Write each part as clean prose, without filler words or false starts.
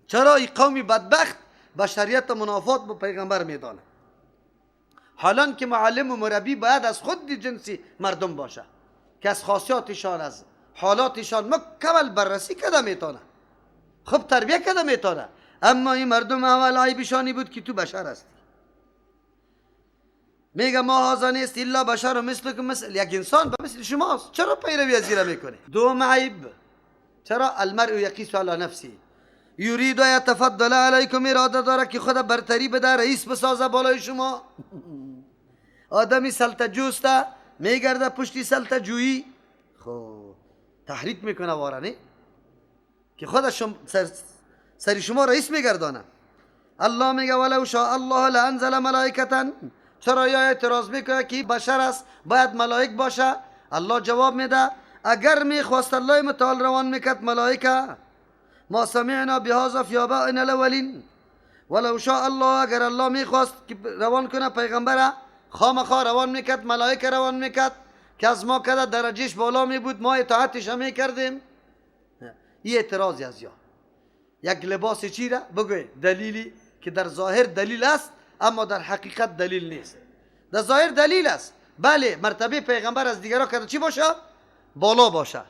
چرا این قوم بدبخت بشریت منافات با پیغمبر میدانه؟ حالان که معلم و مربی باید از خود جنسی مردم باشه که از خاصیاتشان، از حالاتشان مکمل بررسی کده میتونه، خوب تربیه کده میتونه. اما این مردم اول عیبشانی بود که تو بشر هستی. میگه ما هذا نیست الا بشر مثلکم، مثل یک انسان به مثل شماست، چرا پیروی از ایره میکنی؟ دوم عیب، چرا المرء یقیس علی نفسه یرید یتفضل علیکم، اراده داره که خود برتری بده، رئیس بسازه بالای شما. آدمی سلطه جوسته میگرده پشتی سلطه جویی، خب تحریک میکنه وارنه که خودش سری شما رئیس میگردانه. الله میگه ولو شاء الله لانزل ملائکه. چرا یا اعتراض میکنه که بشر است باید ملائک باشه؟ الله جواب میده اگر میخواست الله متعال روان میکرد ملائکه، ما سمعنا بهذا فی آبائنا الاولین ولو شاء الله، اگر الله میخواست که روان کنه پیغمبره خامخا روان میکرد، ملائکه روان میکرد که از ما کده درجهش بالا میبود، ما اطاعتش هم میکردیم. این اعتراضی از یا یک لباس چی را بگوی دلیلی که در ظاهر دلیل است اما در حقیقت دلیل نیست. در ظاهر دلیل است، بله مرتبه پیغمبر از دیگرها کده چی باشه؟ بالا باشه،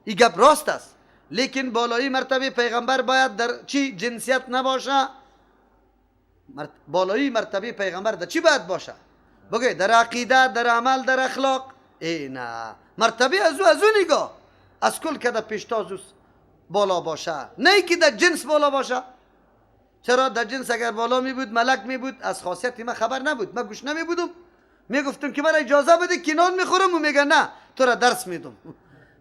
این گپ راست است، لیکن بالایی مرتبه پیغمبر باید در چی جنسیت نباشه. بالایی مرتبه پیغمبر در چی باید باشه؟ بگه در عقیده، در عمل، در اخلاق. ای نه، مرتبه از او نگاه از کل کده پیشتاز بالا باشه، نه که در جنس بالا باشه. چرا در جنس اگر بالا می بود ملک می بود، از خاصیت ما خبر نبود، من گوش نمی بودم، میگفتم که مرا اجازه بده که نان میخورم و میگه نه تو را درس میدم.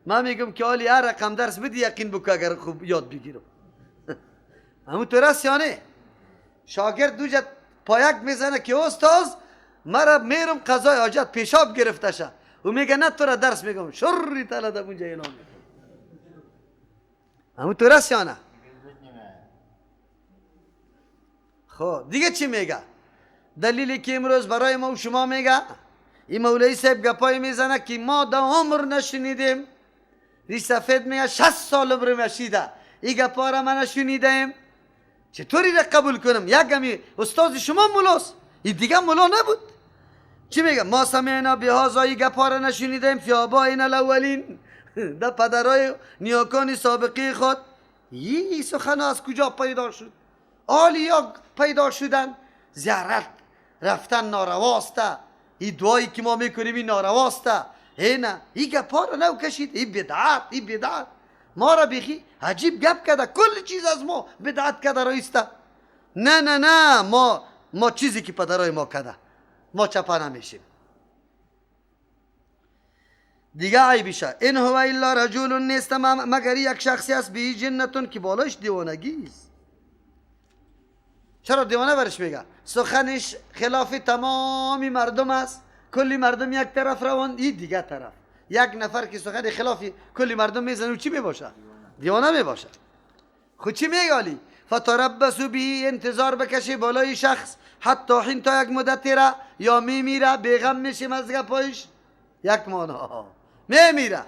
من میگم که آلی هر رقم درس بدی یقین بکن اگر خوب یاد بگیرم. همون تو راست یا نه؟ شاگرد دوجت پایک میزنه که استاد مرا میرم قضای حاجت پیشاب گرفته شه، و میگه نه تو را درس میگم، شری تعالی در اونجا اعلام میکنه. همون تو راست یا نه؟ خب دیگه چی میگه؟ دلیلی که امروز برای ما و شما میگه این مولوی صاحب گپای میزنه که ما در عمر نشنیدیم. ریش سفید میگه 60 سال عمر مشیده این گپا را من نشنیدیم، چطوری را قبول کنم؟ یک همی استاد شما ملاست، این دیگه ملا نبود. چی میگه؟ ما سمعنا بهذا، این گپا را نشنیدیم فی آبائنا الاولین، در پدرای نیاکان سابقی خود. این سخن از کجا پیدا شد؟ آلیا پیدا شدن، زیارت رفتن نارواسته، این دعایی که ما میکنیم این نارواسته، نه این گپا را نو کشید، این بدعت، این بدعت ما را بیخی عجیب گپ کرده، کل چیز از ما بدعت کرده رایسته. نه نه نه، ما چیزی که پدرای ما کرده ما چپا نمیشیم. دیگه عیبشه این هو الا رجل نیست مگر یک شخصی است به جنتون که بالاش دیوانگی است. چرا دیوانه برش میگه؟ سخنش خلاف تمامی مردم است، کلی مردم یک طرف روان، این دیگه طرف. یک نفر که سخن خلاف کلی مردم میزنه چی میباشه؟ دیوانه میباشه. خود چی میگالی؟ فتربصوا به، انتظار بکشی بالای شخص حتی حین، تا یک مدتی را یا میمیره بیغم میشیم از گپایش، یک مانا میمیره.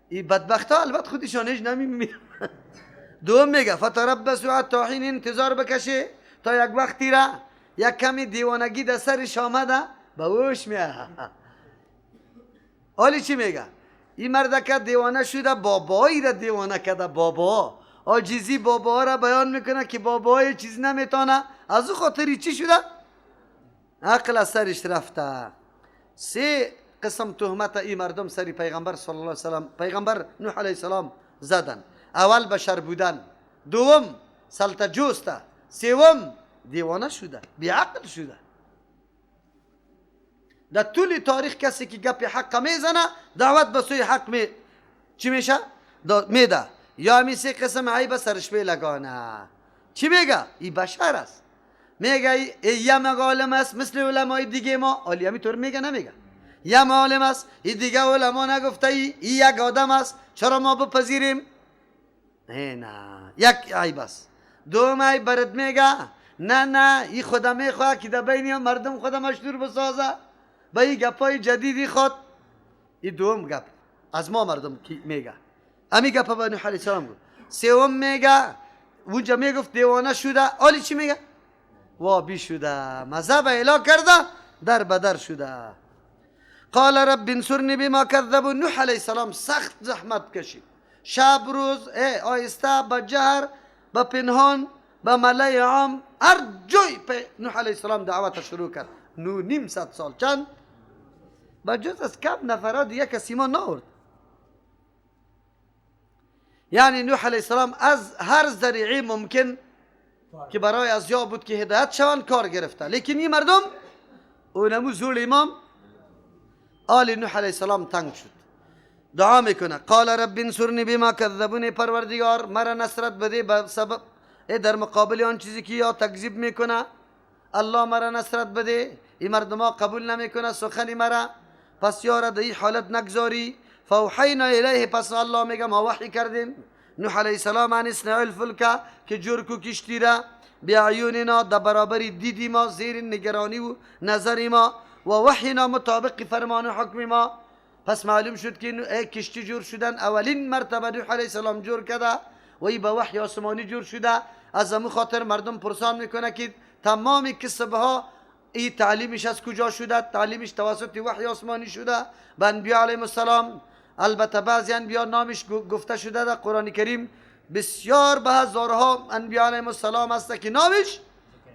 این بدبخت ها البته خودشان هیچ نمیمیره. دوم میگه فتربصوا حتی حین، انتظار بکشی تا یک وقتی را یک کمی دیوانگی در سرش آمده به هوش میاد. حالی چی میگه؟ این مرد که دیوانه شده بابایی را دیوانه کرده، بابا عاجزی بابا را بیان میکنه که بابای چیز نمیتونه، از او خاطری چی شده؟ عقل از سرش رفته. سه قسم تهمت این مردم سری پیغمبر صلی الله علیه وسلم، پیغمبر نوح علیه السلام زدن. اول بشر بودن، دوم سلطه جوسته، سوم دیوانه شده، بیعقل شده. در طول تاریخ کسی که گپ حق میزنه دعوت به سوی حق می چی میشه؟ میده. یا همی سه قسم عیب سرش لگانه. چی میگه؟ این بشر است. میگه ای یم عالم است مثل علمای دیگه ما. آلی همی طور میگه نمیگه؟ یم عالم است، ای دیگه علما نگفته، ای یک آدم است، چرا ما بپذیریم؟ نه، یک عیب است. دوم عیب برات میگه نه نه، ای خدا میخواه که در بین مردم خدا مشهور بسازه با این گپای جدیدی خود. این دوم گپ از ما مردم میگه، امی گپ به نوح علیه السلام گفت. سوم میگه اونجا میگفت دیوانه شده، آلی چی میگه؟ وابی شده، مذهب اعلا کرده، در بدر شده. قال رب انصرنی بما کذبوا. نوح علیه السلام سخت زحمت کشید، شب روز آهسته، به جهر، به پنهان، به ملای عام، هر جای نوح علیه السلام دعوت شروع کرد. 950 سال چند؟ به جز از کم نفرات دیگه کسی ما نآورد. یعنی نوح علیه السلام از هر ذریعه ممکن که برای ازیا بود که هدایت شوند کار گرفته، لیکن این مردم اونمو زول امام آل نوح علیه السلام تنگ شد. دعا میکنه قال رب انصرنی بما کذبونی، پروردگار مرا نصرت بده به سبب در مقابل آن چیزی که یا تکذیب میکنه. الله مرا نصرت بده، این مردم ها قبول نمیکنه سخن مرا، پس یارا در این حالت نگذاری. فاوحینا الیه، پس الله میگه ما وحی کردیم نوح علیه السلام ان اصنع الفلک، که جور کو کشتی را، بیعیوننا، در برابر دیدی ما، زیر نگرانی و نظر ما، و وحینا، مطابق فرمان و حکم ما. پس معلوم شد که کشتی جور شدن اولین مرتبه نوح علیه السلام جور کرده و ای به وحی آسمانی جور شده. از امو خاطر مردم پرسان میکنه که تمام کسبه ها ای تعلیمش از کجا شده؟ تعلیمش توسط وحی آسمانی شده به انبیا علیهم السلام. البته بعضی انبیا نامش گفته شده در قرآن کریم، بسیار به هزارها انبیا علیهم السلام هست که نامش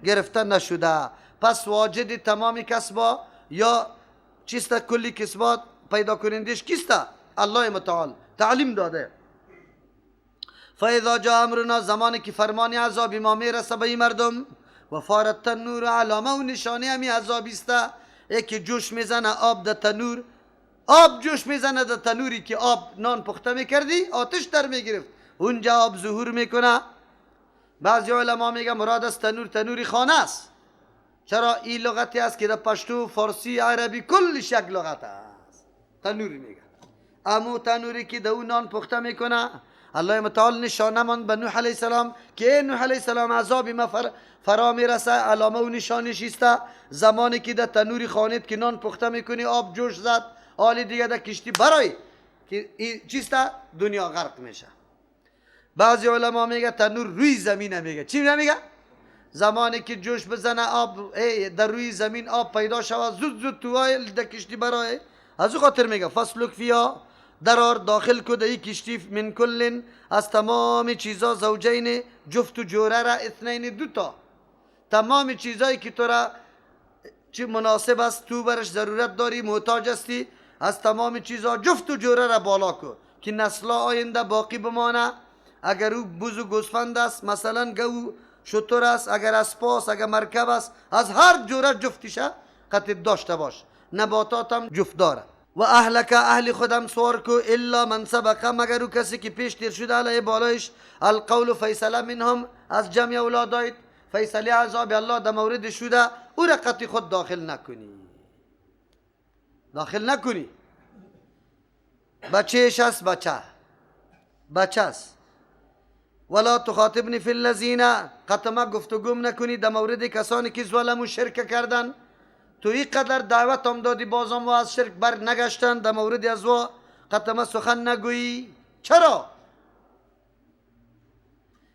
گرفته نشده. پس واجد تمام کسبا یا چیست کلی کسبات پیدا کنندش کیست؟ الله متعال تعلیم داده. فاذا جاء امرنا، زمانی که فرمان عذاب ما میرسه به این مردم، و فارت تنور، علامه و نشانه همی عذابی است، یکی جوش میزنه آب در تنور، آب جوش میزنه در تنوری که آب نان پخته میکردی آتش در میگرفت، اونجا آب ظهور میکنه. بعضی علما میگه مراد از تنور تنوری خانه است. چرا؟ این لغتی است که در پشتو، فارسی، عربی کلش یک لغت است، تنور میگه. امو تنوری که در اون نان پخته میکنه، الله متعال نشانه ماند به نوح علیه السلام که ای نوح علیه السلام عذاب ما فرا میرسه، علامه و نشانش است. زمانی که در تنوری خانه که نان پخته میکنی آب جوش زد، آلی دیگه در کشتی برای که چیست دنیا غرق میشه. بعضی علما میگه تنور روی زمین میگه. چی میگه؟ زمانی که جوش بزنه آب در روی زمین آب پیدا شود، زود زود تو در کشتی برای، از او خاطر میگه فسلک فیا، درار داخل کو در کشتی، من کلن، از تمام چیزا، زوجین، جفت و جوره را، اثنین، دوتا، تمام چیزایی که تو را چی مناسب است، تو برش ضرورت داری، محتاج هستی، از تمام چیزا جفت و جوره را بالا کو که نسل آینده باقی بمانه. اگر او بز و گوسفند است، مثلا گو شتر است، اگر اسپاس، اگر مرکب است، از هر جوره جفتیشه قطع داشته باش. نباتات هم جفت داره. و اهلک، اهل خودم سوار کو، الا من سبق، مگر او کسی که پیش تیر شده علیه بالایش القول فیصله، منهم، از جمع اولادایت فیصله عذاب الله در مورد شده، او را قطع خود داخل نکنی، داخل نکنی. بچهش است، بچه بچه است. ولا تخاطبنی فی الذین، قطمه گفتگوم نکنی در مورد کسانی که ظلم و شرک کردن. تو این قدر دعوت هم دادی بازم و از شرک بر نگشتن، در مورد از و قطمه سخن نگویی. چرا؟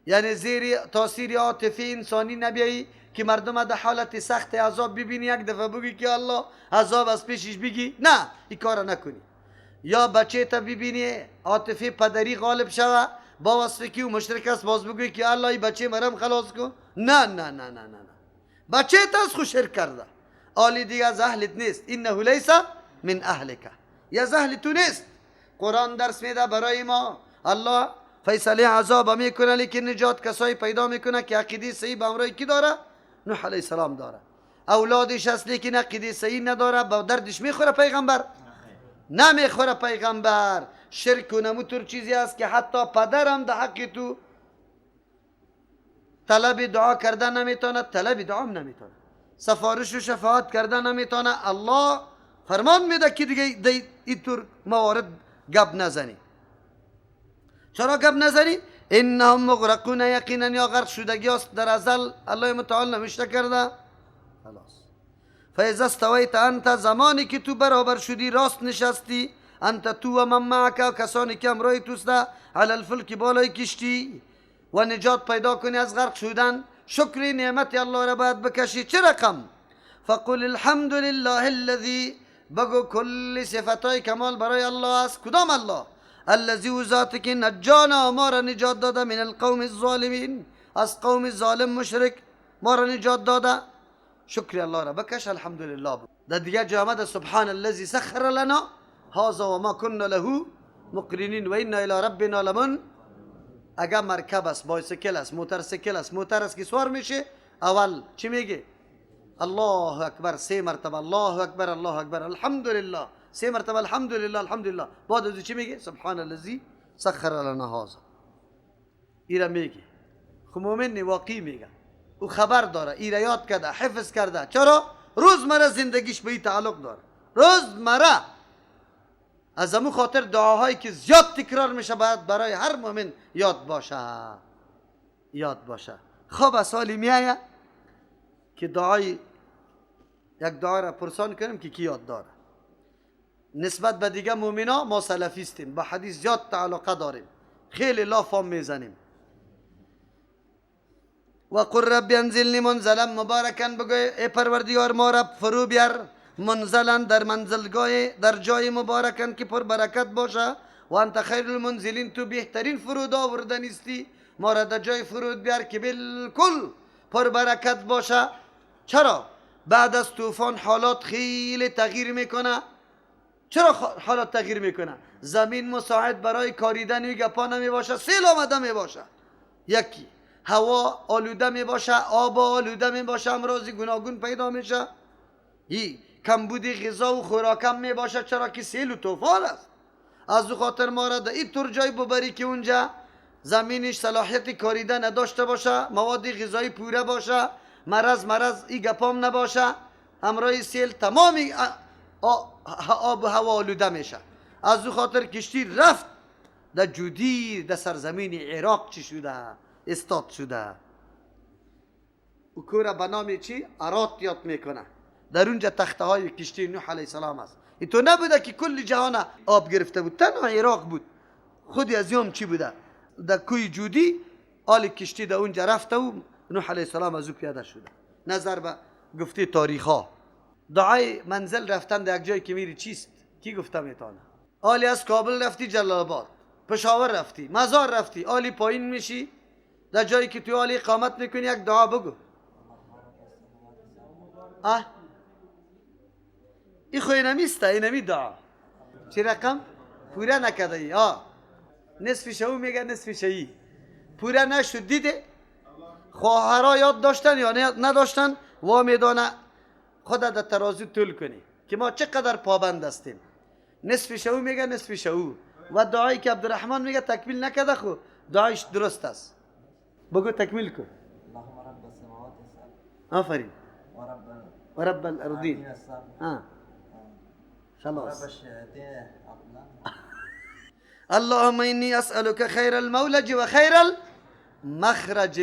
یعنی زیر تاثیر عاطفی انسانی نبیایی که مردم در حالت سخت عذاب ببینی، یک دفعه بگی که الله عذاب از پیشش بگی، نه این کار نکنی. یا بچه تا ببینی عاطفه پدری غالب شوه، با وصفی که او مشرک است باز بگویی که الله این بچه مرم خلاص کن، نه نه نه نه نه نه، بچه تا از خود شرک کرده، آلی دیگه از اهلت نیست. انه لیس من اهلک، یا از اهل تو نیست. قرآن درس میده برای ما، الله فیصله عذاب میکنه، لیکن نجات کسایی پیدا میکنه که عقیده صحیح به همراه کی داره؟ نوح علیه السلام داره. اولادش هست لیکن عقیده صحیح نداره، با دردش میخوره پیغمبر؟ نمیخوره پیغمبر. شرک و نموتر چیزی است که حتی پدرم در حق تو طلب دعا کردن نمیتونه، طلب دعا هم نمیتونه، سفارش و شفاعت کردن نمیتونه. الله فرمان میده که دیگه اینطور موارد گپ نزنی. چرا گپ نزنی؟ انهم مغرقون، یقینا یا غرق شدگی است در ازل الله متعال نوشته کرده. خلاص. فاذا استویت انت، زمانی که تو برابر شدی، راست نشستی، انت تو و من معک، کسانی که همراه توست، علی الفلک، بالای کشتی، و نجات پیدا کنی از غرق شدن، شکر نعمت الله را باید بکشی. چه رقم؟ فقل الحمد لله الذي، بگو کل صفتهای کمال برای الله است. کدام الله؟ الذي او ذاتی که نجانا، ما را نجات داده، من القوم الظالمین، از قوم ظالم مشرک ما را نجات داده. شکر الله را بکش، الحمدلله. در دیگه جا آمده سبحان الذي سخر لنا هذا وما كنا له مقرنین و انا الی ربنا لمن. اگر مرکب است، بایسکل است، موتورسیکل است، موتر است که سوار میشه، اول چی میگه؟ الله اکبر سه مرتبه، الله اکبر، الله اکبر، الحمدلله سه مرتبه، الحمدلله، الحمدلله. بعد از چی میگه؟ سبحان الذي سخر لنا هذا. ایرا میگه. خب مؤمن واقعی میگه، او خبر داره، ایرا یاد کرده، حفظ کرده. چرا؟ روزمره زندگیش به این تعلق داره، روزمره. از امو خاطر دعاهایی که زیاد تکرار میشه باید برای هر مؤمن یاد باشه، یاد باشه. خب از سالی میایه که دعای یک دعا را پرسان کنیم که کی یاد داره. نسبت به دیگه مؤمنا ما سلفیستیم، با حدیث زیاد تعلقه داریم، خیلی لافام میزنیم. و قل رب انزلنی منزلا مبارکا، بگو ای پروردگار ما را فرو بیار منزلا، در منزلگاه، در جای مبارکن که پر برکت باشه. و انت خیر المنزلین، تو بهترین فرود آوردنیستی، ما را در جای فرود بیار که بالکل پر برکت باشه. چرا؟ بعد از طوفان حالات خیلی تغییر میکنه. چرا حالات تغییر میکنه؟ زمین مساعد برای کاریدن و گپا نمی باشه، سیل آمده می باشه، یکی هوا آلوده می باشه، آب آلوده می باشه، امراض گوناگون پیدا میشه، کمبود غذا و خوراکم می باشه، چرا که سیل و طوفان است. از او خاطر ما را در این طور جای ببری که اونجا زمینش صلاحیت کاریدن نداشته باشه، مواد غذایی پوره باشه، مرض ای گپام نباشه، همراه سیل تمام آب و هوا آلوده میشه. از او خاطر کشتی رفت در جودی، در سرزمین عراق چی شده؟ استاد شده. او کوره به نام چی؟ عراق یاد میکنه. در اونجا تخته های کشتی نوح علیه السلام است. این تو نبوده که کل جهان آب گرفته بود، تنها عراق بود. خودی از یوم چی بوده؟ در کوی جودی آل کشتی در اونجا رفته و نوح علیه السلام از او پیاده شده. نظر به گفته تاریخ ها. دعای منزل رفتن در یک جایی که میری چیست؟ کی گفته میتونه؟ آلی از کابل رفتی جلال آباد، پشاور رفتی، مزار رفتی، آلی پایین میشی، در جایی که توی آلی اقامت میکنی یک دعا بگو. ای خو اینمیسته، اینمی دعا چی رقم؟ پوره نکرده ای. نصف شو میگه، نصف شوی پوره نشد. دیده خواهرها یاد داشتن یا نداشتن؟ وا میدانه خود در ترازو طول کنی که ما چقدر پابند هستیم. نصف شو میگه، نصف شو. و دعایی که عبدالرحمن میگه تکمیل نکرده، خو دعایش درست است. بگو تکمیل کن. اللهم رب السماوات السبع. آفرین. ورب الارضین. خلاص. اللهم اینی اسألك خیر المولج و خیر المخرج.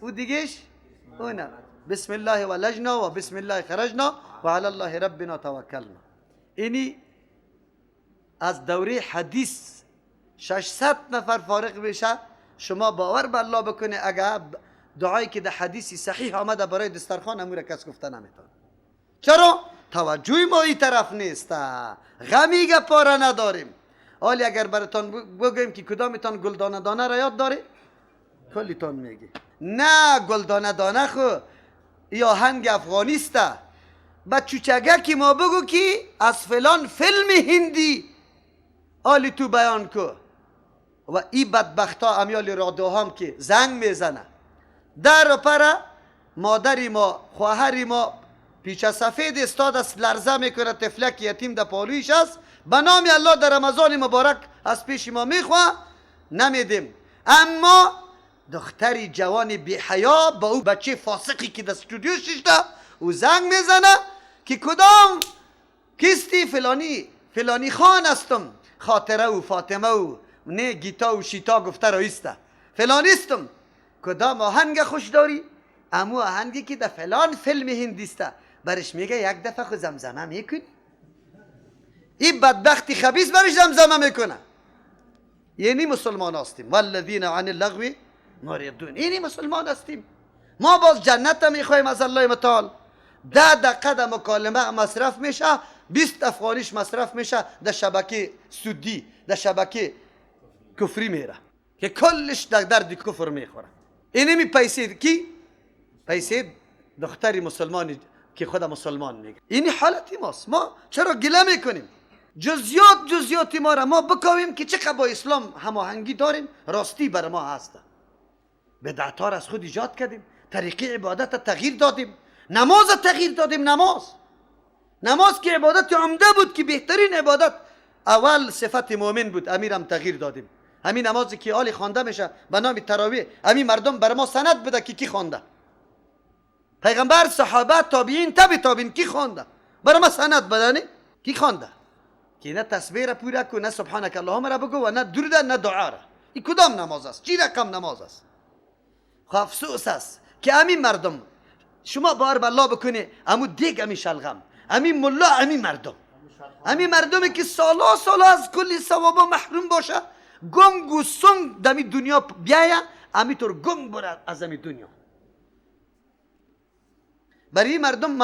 و دیگهش اونه بسم الله ولجنا و بسم الله خرجنا و علی الله ربنا توکلنا. اینی از دوره حدیث 600 نفر فارغ بشه. شما باور به الله بکنه اگر دعایی که در حدیثی صحیح آمده برای دسترخوان امور کس گفته نمیتونه. چرا؟ توجه ما این طرف نیست، غمی گپاره نداریم. حالی اگر براتان بگویم که کدامتان گلدانه دانه را یاد داره، کلیتان میگه نه گلدانه دانه خو یا هنگ افغانیسته. با چوچگه که ما بگو که از فلان فیلم هندی آلی تو بیان کو. و ای بدبختا امیال رادیو هم که زنگ میزنه در و پره مادری ما، خواهری ما پیچه سفید استاد است، لرزه میکنه، طفلک یتیم در پالویش است، به نام الله در رمضان مبارک از پیش ما میخواه نمیدیم. اما دختری جوان بی حیا با او بچه فاسقی که در استودیو ششته او زنگ میزنه که کدام کیستی؟ فلانی فلانی خان هستم، خاطره و فاطمه و نه گیتا و شیتا گفته رایسته فلانیستم، کدام آهنگ خوش داری؟ امو آهنگی که در فلان فیلم هندیسته. برش میگه یک دفعه خو زمزمه میکنی. این بدبختی خبیث برش زمزمه میکنه. یعنی مسلمان هستیم. والذین عن اللغو معرضون. اینی مسلمان هستیم ما، باز جنت میخوایم از الله متعال. 10 دقیقه مکالمه مصرف میشه، 20 افغانیش مصرف میشه در شبکه سودی، در شبکه کفری میره که کلش در درد کفر میخوره. اینمی پیسه کی؟ پیسه دختری مسلمانی که خود مسلمان میگه. اینی حالتی ماست. ما چرا گله میکنیم؟ جزئیات ما را ما بکاویم که چقدر با اسلام هماهنگی داریم، راستی بر ما هست. بدعت ها را از خود ایجاد کردیم، طریقه عبادت تغییر دادیم، نماز تغییر دادیم. نماز که عبادت عمده بود که بهترین عبادت، اول صفت مؤمن بود، امیرم تغییر دادیم. همین نمازی که آلی خوانده میشه به نام تراویح، همین مردم بر ما سند بده که کی خوانده. پیغمبر، صحابه، تابعین، تبع تابعین کی خوانده؟ بر ما سند بده کی خوانده؟ که نه تسبیح را پوره کو، نه سبحانک اللهم را بگو، و نه درود، نه دعا را. این کدام نماز است؟ چی رقم نماز است؟ خب افسوس است که همین مردم، شما بار به الله بکنی، امو دیگ، امی شلغم، امی ملا، امی مردم، امی مردمی که سالا سالا از کلی ثوابا محروم باشه، گنگ و سنگ دمی دنیا بیایا، امی طور گنگ برد از امی دنیا. برای مردم،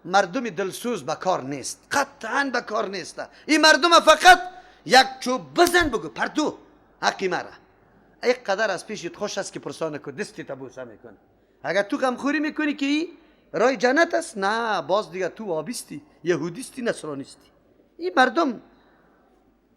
مردم دلسوز به کار نیست، قطعا به کار نیست. این مردم فقط یک چوب بزن بگو پردو حقی مرا. یک قدر از پیشت خوش است که پرسانه کو دستی تبوسه میکنه. اگر تو غمخوری میکنی که این رای جنت است، نه باز دیگه تو وابستی، یهودیستی، نصرانیستی. این مردم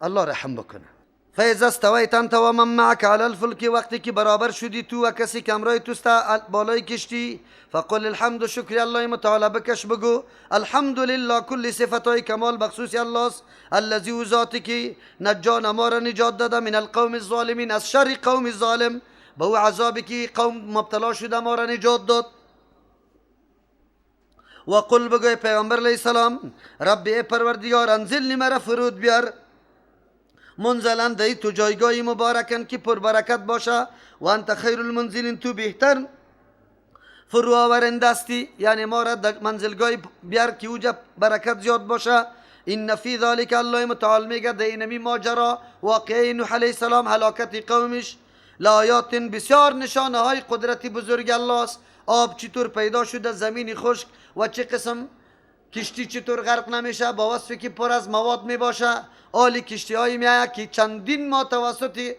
الله رحم بکنه. فاذا استویت انت و من معک علی الفلک، وقتی که برابر شدی تو و کسی که همراه توست بالای کشتی، فقل الحمد شکر الله متعالی بکش بگو الحمدلله، کل صفتهای کمال مخصوص الله است، الذی او ذاتی که نجانا ما را نجات داده، من القوم الظالمین، از شر قوم ظالم، به او عذابی که قوم مبتلا شده ما را نجات داد. و قل بگوی پیغمبر علیه السلام، رب ای پروردگار انزلنی مرا فرود بیار، منزلا دی تو جایگاهی مبارکن که پربرکت باشه، و انت خیر المنزلین، تو بهتر فرو آورنده استی، یعنی ما را در منزلگاه بیار که اوجا برکت زیاد باشه. ان فی ذلک، الله متعال میگه در اینمی ماجرا واقعه نوح علیه السلام، هلاکت قومش، لآیات بسیار نشانه های قدرت بزرگ الله است. آب چطور پیدا شده، زمین خشک، و چه قسم کشتی چطور غرق نمیشه با وصفی که پر از مواد میباشه. آلی کشتی هایی میایه که چندین ماه توسط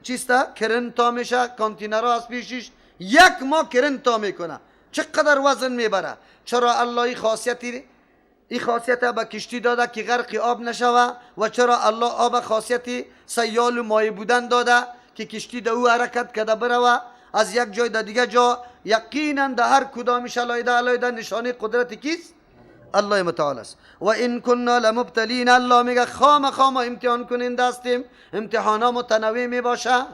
چیسته کرن تا میشه، کانتینرها از پیشش یک ماه کرن تا میکنه، چقدر وزن میبره. چرا الله این خاصیت به کشتی داده که غرق آب نشوه، و چرا الله آب خاصیت سیال و مایع بودن داده که کشتی در او حرکت کرده بروه از یک جای در دیگه جا. یقینا در هر کدامش علیده علیده نشانه قدرت کیست؟ الله متعال است. و ان كنا لمبتلین، الله میگه خام خام امتحان کننده هستیم. امتحانا متنوع میباشه،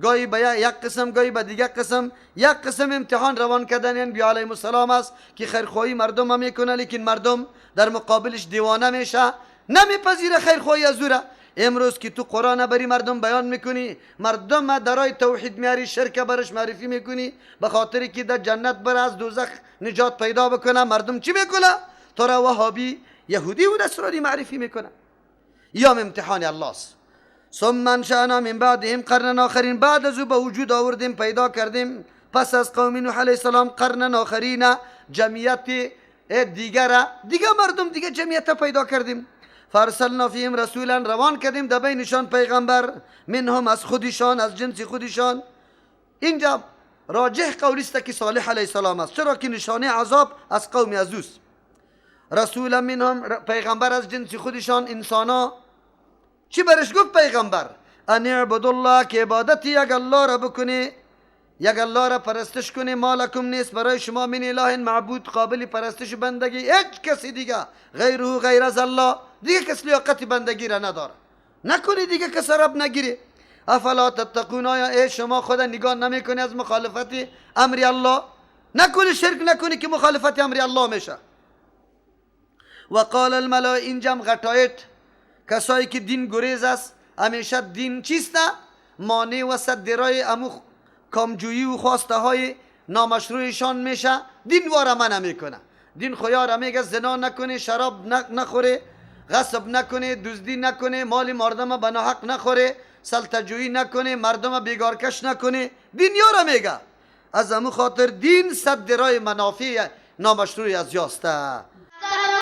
گاهی به یک قسم، گاهی به دیگه قسم. یک قسم امتحان روان کردن انبیا علیهم السلام است که خیرخواهی مردم هم میکنه، لیکن مردم در مقابلش دیوانه میشه، نمیپذیره خیرخواهی از او را. امروز که تو قرآن بری مردم بیان میکنی، مردم درای توحید میاری، شرک برش معرفی میکنی، به خاطر که در جنت بر از دوزخ نجات پیدا بکنه، مردم چی میکنه؟ تو را وهابی، یهودی و نصرانی معرفی میکنه. یا امتحان الله است. ثم انشأنا من بعدهم قرنا آخرین، بعد از او به وجود آوردیم، پیدا کردیم پس از قوم نوح علیه السلام قرنا آخرین، جمعیت دیگر، دیگه مردم، دیگه جمعیت پیدا کردیم. فارسلنا فیهم رسولا، روان کردیم در بینشان پیغمبر، منهم از خودشان، از جنس خودشان. اینجا راجح قولی است که صالح علیه السلام است، چرا که نشانه عذاب از قوم از اوست. رسولا منهم، پیغمبر از جنس خودشان، انسانا. چی برش گفت پیغمبر؟ ان اعبد الله، که عبادت یک الله را بکنی، یک الله را پرستش کنی، ما لکم نیست برای شما من اله معبود قابل پرستش بندگی، هیچ کسی دیگه غیره، غیر از الله دیگه کس لیاقت بندگی را نداره، نکنی دیگه کس رب نگیری. افلا تتقون، آیا ای شما خدا نگاه نمیکنی از مخالفت امر الله؟ نکنی شرک نکنی که مخالفت امر الله میشه. و قال الملأ، اینجام غټایت کسایی که دین گریز است، همیشه دین چیست؟ مانع و سد رای امو کامجویی و خواسته های نامشروعشان میشه. دین واره منع میکنه، دین خیاره میگه زنا نکنی، شراب نخوری، غصب نکنی، دزدی نکنی، مال مردم به ناحق نخوری، سلطه‌جویی نکنی، مردم بیگارکش نکنی. دین یارا میگه. از امو خاطر دین صد رای منافع نامشروع از یاسته.